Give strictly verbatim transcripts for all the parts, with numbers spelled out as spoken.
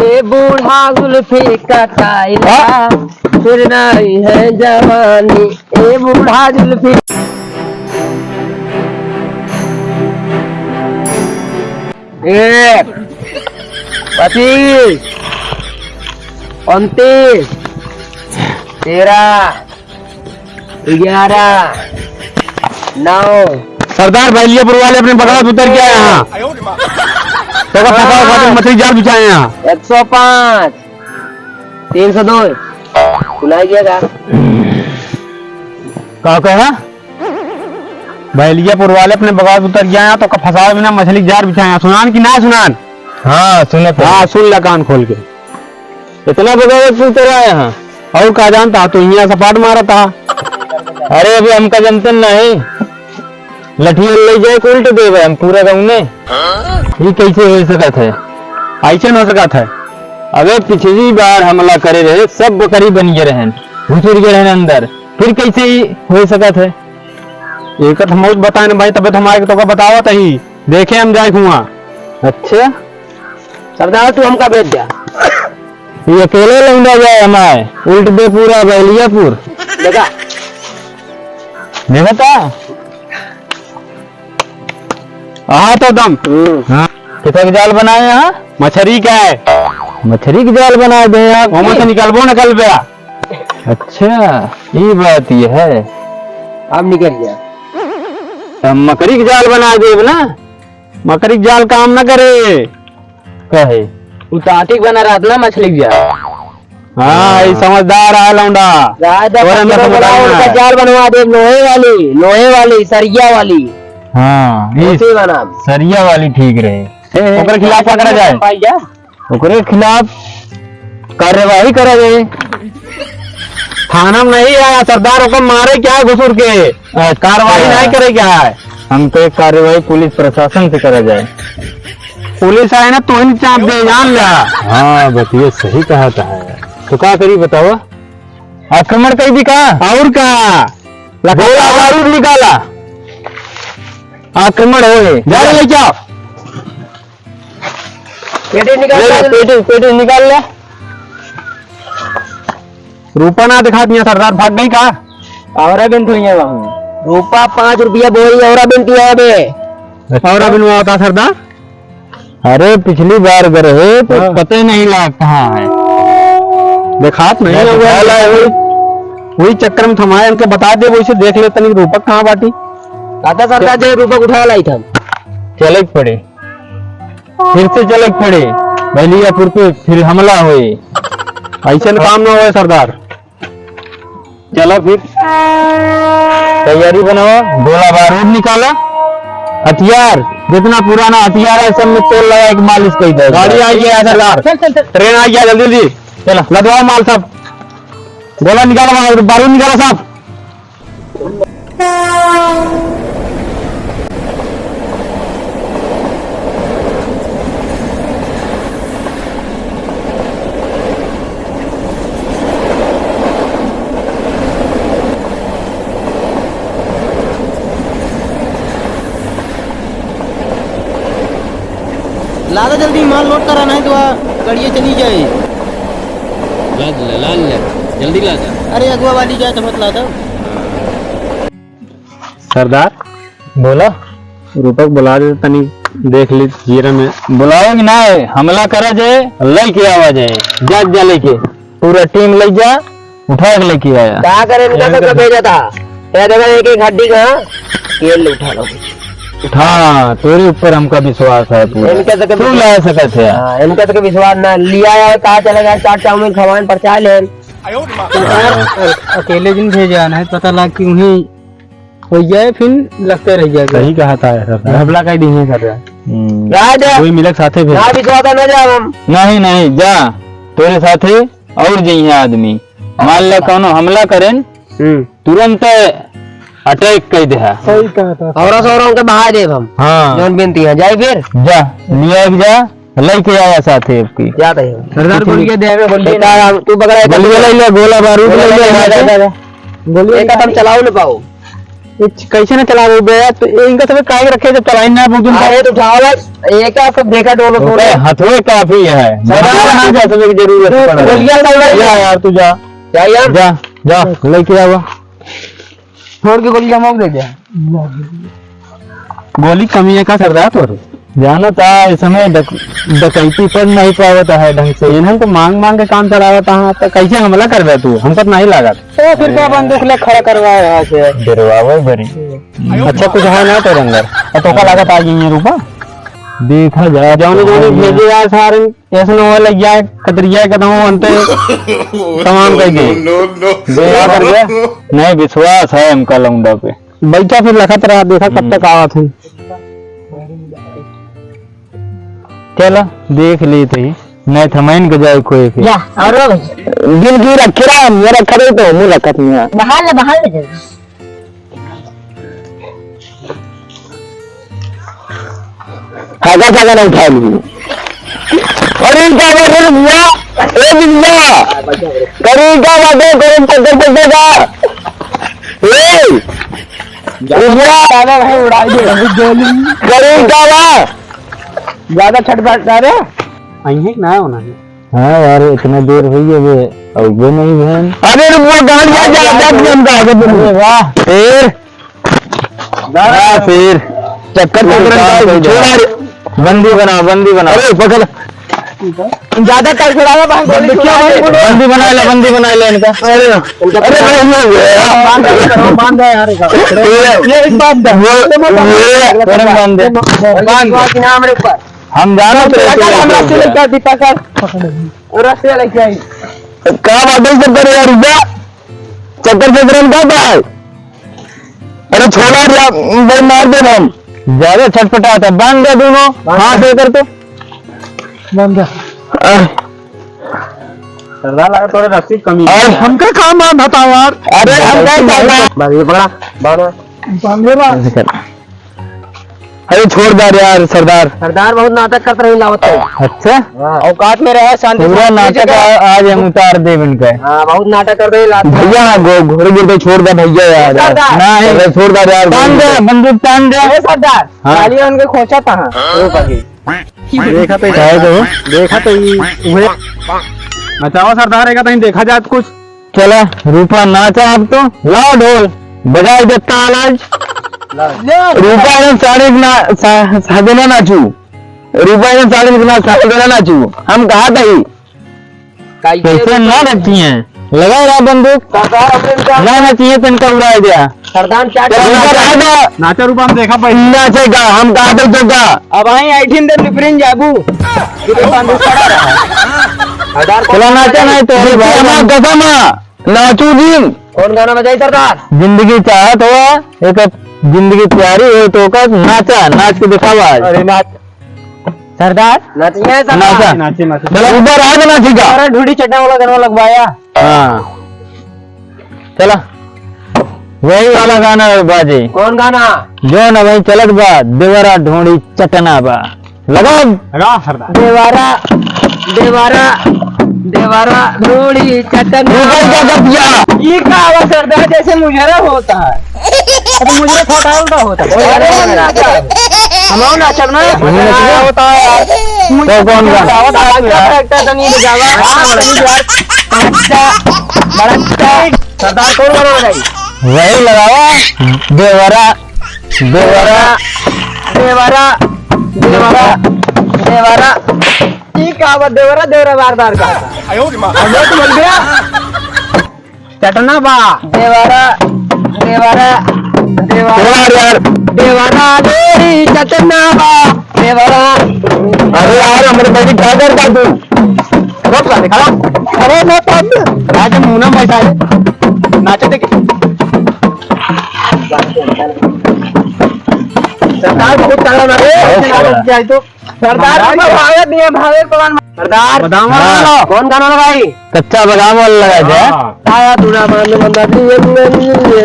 ए बूढ़ा जुल्फी का कायदा, हाँ? फिर नहीं है जवानी। ए बूढ़ा जुल्फी। एक, पच्चीस, उनतीस, तेरह, ग्यारह, नौ। सरदार, बहलियापुर वाले अपने बगावत उतर गया यहाँ। तो का फंसाओ खातिर मछली जाल बिछाए यहाँ। एक सौ पाँच, तीन सौ दो। सुनाई दिया का? का कहा? बहलियापुर वाले अपने बगावत उतर गया यहाँ, तो का फंसाओ बिना मछली जाल बिछाए यहाँ। सुनान कि ना सुनान? हाँ, सुनत है। हाँ, सुन ले कान खोल के। इतना बगावत से उतर आया है। और का जानता, तो यहाँ सपाट मारा था। अरे, अभी हमका जनते नहीं। लठिया ले जाए, उल्ट देवे हम पूरा गाँव में। ये कैसे हो सकत है? ऐसे न हो सकत है। अबे, पिछली बार हमला करे रहे, सब बकरी बन गए रहन, घुसुर गए रहन अंदर, फिर कैसे ही हो सकत है? एक तो हम बताए ना भाई, तबे तो हमारे तो का बतावत ही, देखे हम जाए हुआ। अच्छा, सरदार, तू हमका भेज द्या। ये अकेले लौंडा जाए हमारे, उल्ट दे पूरा बहलियापुर। देखा? देखा था? हाँ, तो दम। हम्म। हाँ। कितना के जाल बनाए यहाँ? मछरी का है। मछरी के जाल बनाए दे आप। ओमे से निकलबो न कल बे। अच्छा, ये बात ये है। अब निकल गया। हम मकरी के जाल बनाए देब ना। मकरी के जाल काम न करे। काहे? उ तातिक बना रहत ना मछली के जाल। हाँ, ई समझदार है लौंडा। जाए दे, तोरे में पकड़ो, तो बुलाओ, बताओ उनका ना। जाल बनवा दे, लोहे वाली, लोहे वाली, सरिया वाली। हाँ, ई ऐसे ही बनाब। सरिया वाली ठीक रहे। ए, ओकरे खिलाफ का करा जाए? पाई जा। ओकरे खिलाफ कार्यवाही करा जाए। थाना में नहीं आया सरदार, ओको मारे क्या है घुसुर के? अच्छा। कार्यवाही नहीं करे क्या है? हम तो एक कार्यवाही पुलिस प्रशासन से करा जाए। पुलिस आए ना, तो ही चाप दे, जान ला। हाँ, बतिया सही कहा था है। तो का करी बतावा? आक्रमण कई दी का? और का? गोला बारूद निकाला। आक्रमण होए। जा रे, ले जाओ। पेटी निकाल, ले, ले, निकाल। पेटी, पेटी निकाल ले। रूपा ना दिखा दिया सरदार, भाग गई का? औरा बिन थोड़ी है वहाँ। रूपा पाँच रुपया बोरी औरा बिन दिया बे। अच्छा। औरा बिन हुआ था सरदार? अरे पिछली बार गए रहे तो हाँ। पता ही नहीं लगा कहाँ है। देखात नहीं नहीं, है, वो दिखा ला है, वही, वही चक्कर में थमाए, हमके बता दे, वैसे देख ले तनी रूपक कहाँ बाटी। कहता सरदार जय रूपक उठा लाई था। चले के पड़े। फिर से चले के पड़े, बहलियापुर पे फिर हमला होए। ऐसन काम ना होए सरदार। चला फिर। तैयारी बनावा, गोला बारूद निकाला, हथियार, जितना पुराना हथियार है सब में तेल लगा के मालिश कर दे। गाड़ी आ गया है सरदार। चल, चल, चल। ट्रेन आ गया, जल्दी, जल्दी। चला। लदवाओ माल सब। गोला निकाला, बारूद निकाला सब। लादा जल्दी माल लोड करा, नहीं तो आ गड़िया चली जाए। लाद ले, लाद ले, जल्दी लादा। अरे अगुआ वाली जाए तो मत लादा। सरदार, बोला। रूपक बुला दे, तनी देख ली जीरा में। बुलावे कि ना है, हमला करा जाए, लेके आवा जाए, जा, जा लेके, पूरा टीम ले जा, उठा के लेके आया। का करे, इनका तो कब भेजा था? ये देखा, एक एक हड्डी का तेल उठा लो। हाँ, तेरे ऊपर हमका विश्वास है पूरा। इनका तो कभी तू ला सकत है। हाँ, इनका तो कभी विश्वास ना लिया यार, कहा चला गया, चाट चाउमीन खवान पर चाय लेन। सरदार, अकेले जिन भेजा, नहीं पता लग कि उन्हीं हो जाए, फिर लगते रह जाए। सही कहा था यार, सरदार। घबला का ही नहीं है सरदार। हम्म। राज है। कोई मिलक साथे भेज। ना विश्वास ना जाओ हम। नहीं, नहीं, जा। तेरे साथे और जइहे आदमी। मान ले कौनो हमला करेन, हम्म। तुरंत अटैक कर दे। सही कहा था। औरा सौरा उनके बहा देब हम। हाँ। जौन बिनती है, जाए फिर। जा, लिया एक जा। लइके आया साथे आपकी। जात है। सरदार गोलिया दे, हमें गोलिया। सरदार, हम, तू पकड़ा है। गोलिया ले ले, गोला बारूद ले ले, गोलिया ले ले, ले ले। गोलिया एक हाथ हम चलाओ न पाओ। ये कैसे ना चलावे बे? तो ये इनका सब काहे रखे जब चलाई ना, बुजुर्ग? अरे तो उठाओ भाई, ये क्या सब देखा डोलो ओके, थोड़े। हथवे काफी है। सदा बना ना जा, सब की जरूरत पड़ रही है। गोलियां चल रही है। जा यार, तू जा। जा यार। जा, जा, लेके आवा। छोड़ के गोली का मौक दे दे। गोली कमी है का सरदार तोर? जाना था, इस समय डक-, डकैती पर नहीं पावत है ढंग से। इन्हन तो मांग मांग के काम चलावत है, तो कैसे हमला करबे तू? हमको तो नहीं लागत। तो फिर का बंदूक ले खड़ा करवाए यहाँ से? डरवावे बरी। अच्छा कुछ है ना तेरे अंदर? और तो का लागत आ गई है रूपा? देखा जाए। जौने जौने भेजे यार सारे ऐसे न हो लग जाए, कतरिया के दमो बनते, तमाम कह दे। No, no, no। दे, का कर गया? नहीं, विश्वास है हमका लौंडा पे। बैठा फिर लखत रहा, देखा कब तक आवत है। चला, देख लेते हैं। नहीं, थमाइन के जाए कोई के। या, और भैया। दिल की रखे रहा, मेरा खड़े तो मुँह लखत नहीं है। बाहर ले, बाहर ले जल्दी। हागा जागा नहीं उठा लूँ। अरे इनका आवाज है भैया, ए भैया, करी का बात है, कौन चक्कर चक्कर का? ए, भैया, ज्यादा भाई उड़ाई दे, अभी गोली। करी का बात? ज्यादा छटपटा रहे? अइहे ना होना है। हाँ यार, इतने देर हुई है, वे अउबे नहीं बहन। अरे रुक, वो गान गा जा, जा, जा, जा, जा, जा, अरे वाह। फिर? हाँ, फिर। चक्कर चक्कर का छोड़ा रे। बंदी बना, बंदी बना। अरे पकड़। ज्यादा कर छोड़ा, बंदी बना ले। बंदी बना ले, बंदी बना ले इनका। अरे, अरे, बांध दे, बांध दे यार, ये बांध दे। वो, वो, बांध दे। बांध दे। बांध दे। हम जाना तो तो लगा, हम रस्सी लेके आती, पकड़। रस्सी लेके आई। का बात है, चक्कर यार, रुक जा। चक्कर चक्कर में का बा? अरे छोड़ा यार, भाई मार दे हम। ज्यादा छटपटा था, बांध दे दोनों, बांध हाथ दे। लेकर तो। बांध दे। आह। सरदार लगा थोड़ा रस्सी कमी है। आह। हमका काम बांधा था यार। अरे हम क्या करना? बांध, ये पकड़ा, बांध। बांध दे बा। ऐसे कर। अरे छोड़ दे यार सरदार। सरदार बहुत नाटक करत रही लावत है। अच्छा? हाँ। औकात में रहे, शांति से पूरा अपनी नाटक जगह। आ-, आज हम उतार देब इनके। हाँ, बहुत नाटक कर रहे लावत है। भैया, गो-, घोड़े गिर पे छोड़ दे भैया यार। सरदार। नहीं। अरे छोड़ दे यार, तान दे, बंदूक तान दे। ए सरदार, हाँ। खाली उनके खोंचा था। ओ भाई। देखा तो काहे को? देखा तो ई उहे। बचाओ सरदार, एक कहीं देखा जात कुछ। चला, रूपा नाचा अब तो। लाओ ढोल, बजाई दे ताल आज। लाओ। रूपा एकदम साढ़े ना, सा-, साढ़े ना नाचू। रूपा एकदम साढ़े ना, साढ़े ना नाचू। हम कहा था ही। काहे कैसे के ना रखती हैं? लगा रहा बंदूक। सरदार अपने ना नाचिए, तनका उड़ाई दिया। सरदार क्या चला, नाचा, नाचा। नाचा रूपा हम देखा पहले। नाचेगा, हम कहा था तो का? अब आई आइठिन दे लिपरिन जाबू। कितने बंदूक खड़ा रहा। सरदार कौन चला नाचा नहीं तो अरे भाई, भाई। कसम है। नाचू जी। कौन गाना बजाई सरदार? जिंदगी चाहत हो, एक जिंदगी प्यारी हो तो का नाचा, नाच के दिखावा आज। अरे नाच। सरदार। नाचिए सरदार। नाचा। नाचे, नाचे। चला ऊपर आ ना नाची का। अरे ढूढ़ी चटना वाला गाना लगवाया। हाँ। चला। वही वाला गाना बाजे। कौन गाना? जो ना वही चलत बा, देवरा ढोढ़ी चटना बा। लगाओ। लगाओ सरदार। देवारा, देवारा, देवारा, ढोढ़ी चटना। ये क्या कर दिया? ये का आवाज सरदार, जैसे मुजरा होता है। अरे मुजरा खोटा उल्टा होता है। अरे हम लोग नाचब ना। हम लोग नाचब। होता है यार। तो कौन गाना? होता है यार। Character तो नहीं बजावा। हाँ, बड़ा यार। अच्छा, बड़ा अच्छा। सरदार कौन गाना लगाई? वही लगावा। देवरा। देवरा, देवरा, देवरा, देवरा। ई का बा देवरा, देवरा बार बार का? आयो रे माँ। हम लोग तो बोल गया। चटना बा। देवरा, देवरा, देवरा। यार, यार। देवरा, देरी चटना बा। देवरा। अरे यार, हमरे भाई क्या करता तू? रोक ला, दिखा। अरे ना तो आज मुंह ना बैठा है। नाचे देखी। सरदार बहुत तगड़ा नाचे। बहुत तगड़ा। जाए तो। सरदार, सरदार। भागत नहीं है, भागत कौन? सरदार। बादाम वाला। हाँ। कौन गाना लगाई? कच्चा बादाम वाला लगा दे। हाँ। आया तू ना बांध बंदा, ये, ये, ये,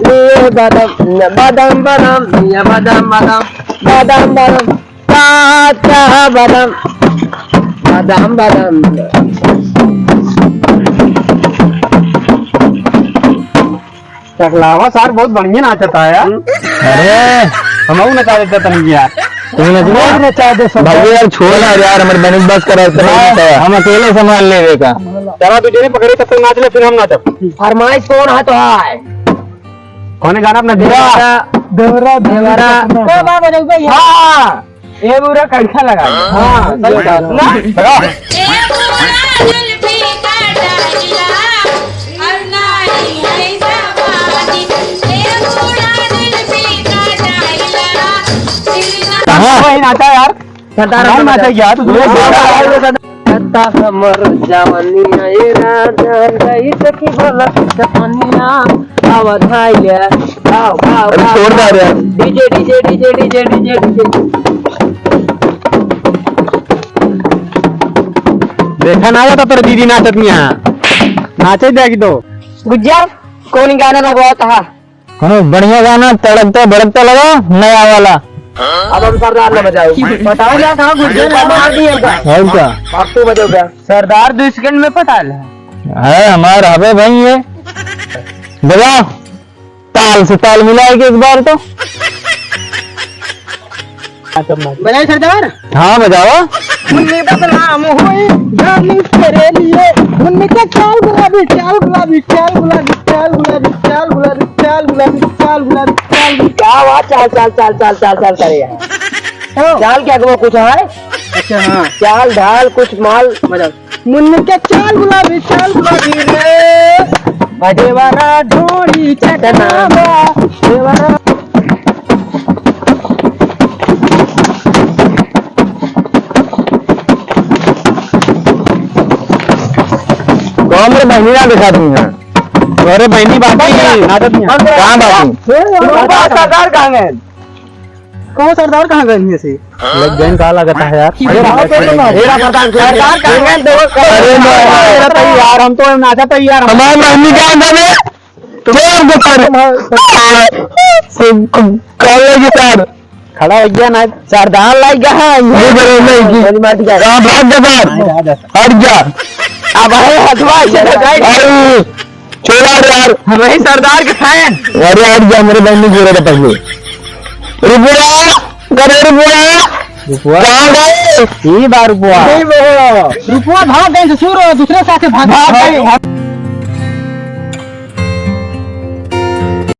ये, ये, बादाम, बादाम, बादाम, ये बादाम, बादाम, बादाम, बादाम। काचा बादाम, बादाम, बादाम। टकलावा सार बहुत बढ़िया नाचता है यार। अरे, हमहू नचा देता तनी यार। तू नच ले। बहुत नचा दे सब। भाई यार, छोड़ ना यार, हमारे बनिक बस करा, इतना ही नचा। हम अकेले संभाल लेवे का। चला, तू जेने पकड़े, तब तक नाच ले, फिर हम नाचब। फरमाइश कौन है तो है? कौन गाना अपना देवरा? देवरा, देवरा। देवरा। तो बार बजाऊ भाई। हाँ। ए बुरा कंठा लगा दे। हाँ, सही बात। ना? लगा। ए बुरा जुल्फी का डालिया, और नाई है जवानी। ए बुरा जुल्फी का डालिया, फिर ना हाँ। वही नाचा यार। सरदार नाचा क्या? तू दूसरा नाचा। हमर जवनिया ए राजा, गई देखी बोला जवनिया, आवा धाई ले, आवा, आवा, अरे छोड़ दे रे। DJ, DJ, DJ। देखा ना जाता तोर दीदी नाचत नहीं है, नाचे दे कि तो। गुज्जर, कौन गाना लगवाता है? कौनो बढ़िया गाना, तड़कता भड़कता लगा, नया वाला। अब हम सरदार न बजाओ। बताओ ना, कहाँ घुस गए? मार दिए का? और का? अब तू बजाओ क्या? सरदार दो सेकंड में पटा ले। है, हमार हबे भाई ये। बजाओ, ताल से ताल मिलाए के एक बार तो। बजाए सरदार? हाँ, बजाओ। मुन्नी बदनाम हुई जानी तेरे लिए। मुन्नी के चाल गुलाबी, चाल गुलाबी, चाल गुलाबी, चाल गुलाबी, चाल गुलाबी, चाल गुलाबी, चाल गुलाबी, चाल गुलाबी। क्या हुआ? चाल, चाल, चाल, चाल, चाल, चाल करे यार। हाँ। चाल क्या वो कुछ है? अच्छा, हाँ। चाल ढाल कुछ माल। बजाओ। मुन्नी के चाल गुलाबी, चाल गुलाबी रे। बजेवारा ढोरी चटना बा, देवरा। गाँव में बहनी ना दिखा दी है। अरे बहनी बात नहीं है। कहाँ बात नहीं? सरदार कहाँ गए? कौन सरदार कहाँ गए इनमें से? लग गए, का लगता है यार? अरे, अरे, सरदार कहाँ गए? अरे, अरे, यार, हम तो नाचा था यार। हमारे मम्मी क्या अंदर में? चोर को कर। कॉलेज सर। खड़ा हो गया ना, सरदार लाइक गया है। ये बोलो नहीं कि गोली मार दिया। कहाँ भाग गया सर? हट जा। अब है हथवा से हटाई। अरे, छोड़ा रे यार। हम ही सरदार के फैन। अरे हट जा, मेरे बहन ने गिरा था पहले। रुपया, करे रुपया। रुपया? कहाँ गए? ई बा रुपया। नहीं बा। रुपया भाग गए ससुर, दूसरे साथे भाग गए।